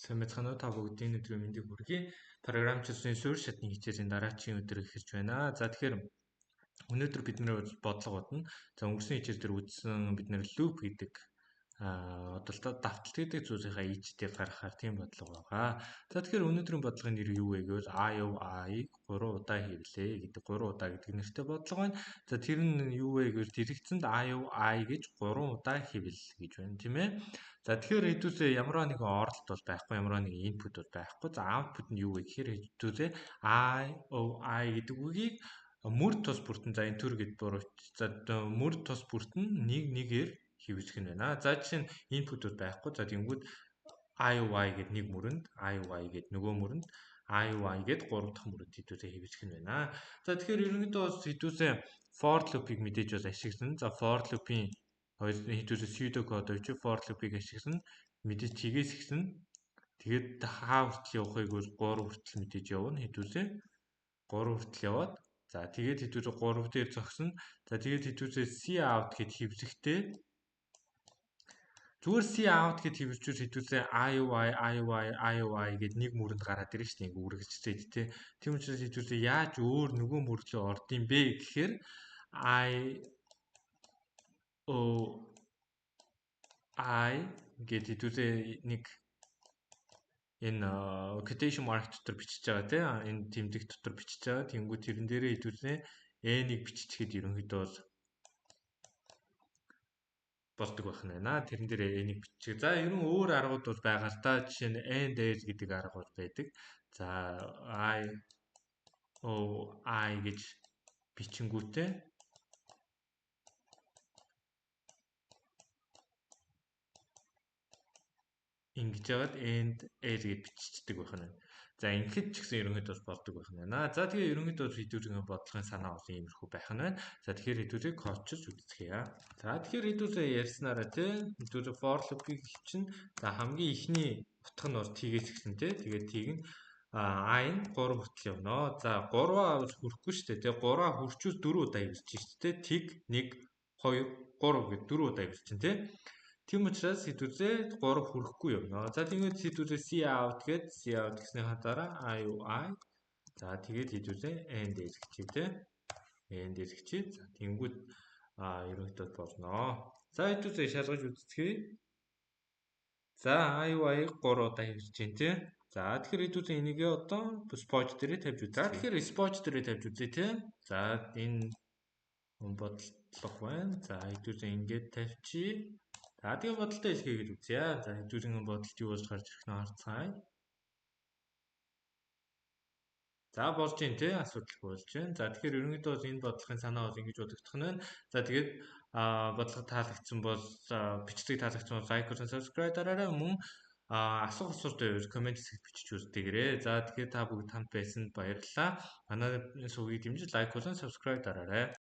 Сайн байцгаана уу? Та бүгдийн өдрийн мэндийг хүргэе. Програмчлалын суурь шатны хичээлийн дараачийн өдөр эхэлж байна. За, тэгэхээр өнөөдөр бидний бодлого бодно. За, өнгөрсөн хичээл дээр үзсэн бид нэр loop гэдэг одоо давталт гэдэг зүйлийнхаа ичдийг гаргахаар тийм бодлого байгаа. За, тэгэхээр өнөөдрийн бодлогын нэр юу вэ гэвэл I O I 3 удаа хэвлээ гэдэг 3 удаа гэдэг нэртэй бодлого байна. За, тэр нь юу вэ гэвэл дэрэгцэнд I O I гэж 3 удаа хэвлэл гэж байна, тийм ээ. За, тэгэхээр хэдүүлээ ямар нэгэн оролт бол байхгүй, ямар нэгэн input бол байхгүй. За, output нь юу вэ гэхээр хэдүүлээ I O I гэдэг үгийг мөр тус бүртэн, за энэ төр гэд бурууч. За, мөр тус бүртэн нэг нэгээр хэвлэх нь байна. За, жишээ нь input-ууд байхгүй. За, тэгэнгүүт IY гэд нэг мөрөнд, IY гэд нөгөө мөрөнд, IY гэд гурав дахь мөрөнд хэдүүлээ хэвлэх нь байна. За, тэгэхээр ерөнхийдөө бас хэдүүлээ for loop-ыг мэдээж бас ашиглана. За, for loop-ийн хоёр хэдүүлээ pseudo code авч for loop-ыг ашиглана. Мэдээж тгээс гисэн. Тэгээд хаа хүртэл явахыг бол 3 хүртэл мэдээж явна. Хэдүүлээ 3 хүртэл яваад, за тэгээд хэдүүлээ 3 дээр зогсно. За, тэгээд хэдүүлээ C out гэд хэвлэхдээ зүгээр C out гэд хэвлэжүүл хэдүүлээ IY IY IY гэд нэг мөрөнд гараад ирнэ шүү дээ. Ингээ үргэлжлээд тий. Тийм учраас хэдүүлээ яаж өөр нөгөө мөрлөө орд юм бэ гэхээр I O I гэд хэдүүлээ нэг энэ quotation mark дотор бичиж байгаа тий. Энэ тэмдэг дотор бичиж байгаа. Тэнгүү тэрэн дээрээ хэдүүлээ n-ийг биччихээд ерөнхийдөө бол болдог байх нь байна. Тэрэн дээр n-ийг бичих. За, ер нь өөр аргууд бол байгаа л да. Жишээ нь n дээр гэдэг арга бол байдаг. За, I O I гэж бичингүүтээ ингэж яагаад end l гэж биччихдэг байх нь. За, ингэхэд ч гэсэн ерөнхийдөө бас болдог байх нь байна. За, тэгээ ерөнхийдөө хэдүүлгийн бодлогын санаа бол иймэрхүү байх нь байна. За, тэгэхээр хэдүүлгийг кодчилж үздэхье. За, тэгэхээр хэдүүлээ ярьснараа тий хэдүүлээ for loop-ыг хичнэ. За, хамгийн эхний утга нь бол t-гээс эхэлнэ тий. Тэгээд t-г нь i нь 3 хүртэл явна. За, 3-аа хүрэхгүй шүү дээ тий. 3-аа хүрчүүл 4 удаа хэвлэж шүү дээ. Тэг 1 2 3 гэд 4 удаа хэвлэж чинь тий. Тийм учраас хэдүүлээ 3 хүрэхгүй явна. За, тэгээд хэдүүлээ C out гэд C out гэснийхаа дараа I U I. За, тэгээд хэдүүлээ end l гэчихье те. End l гэчихье. За, тэнгүүд ерөнхийдөө болно. За, хэдүүлээ шалгаж үздэхье. За, I U I 3 удаа хэвлэж байна те. За, тэгэхээр хэдүүлээ энийгээ одоо spot дээрээ тавьж үзье. За, тэгэхээр spot дээрээ тавьж үзье те. За, энэ бодлого байна. За, хэдүүлээ ингээд тавьчих. За, тэгээ бодолтой хэлхээ гэж үзье. За, хэдүүлэн бодолт юу болж гарч ирэх нь харцгаая. За, болж байна те, асуудалгүй болж байна. За, тэгэхээр ерөнхийдөө бол энэ бодлогын санаа бол ингэж бодогдох нь байна. За, тэгээд бодлого таалагдсан бол бичлэг таалагдсан бол лайк болон subscribe дараарай. Мөн асуух асуулт байвал коммент хэсэгт бичиж үлдээгээрэй. За, тэгэхээр та бүгд хамт байсанд баярлалаа. Манай сувгийг дэмжиж лайк болон subscribe дараарай.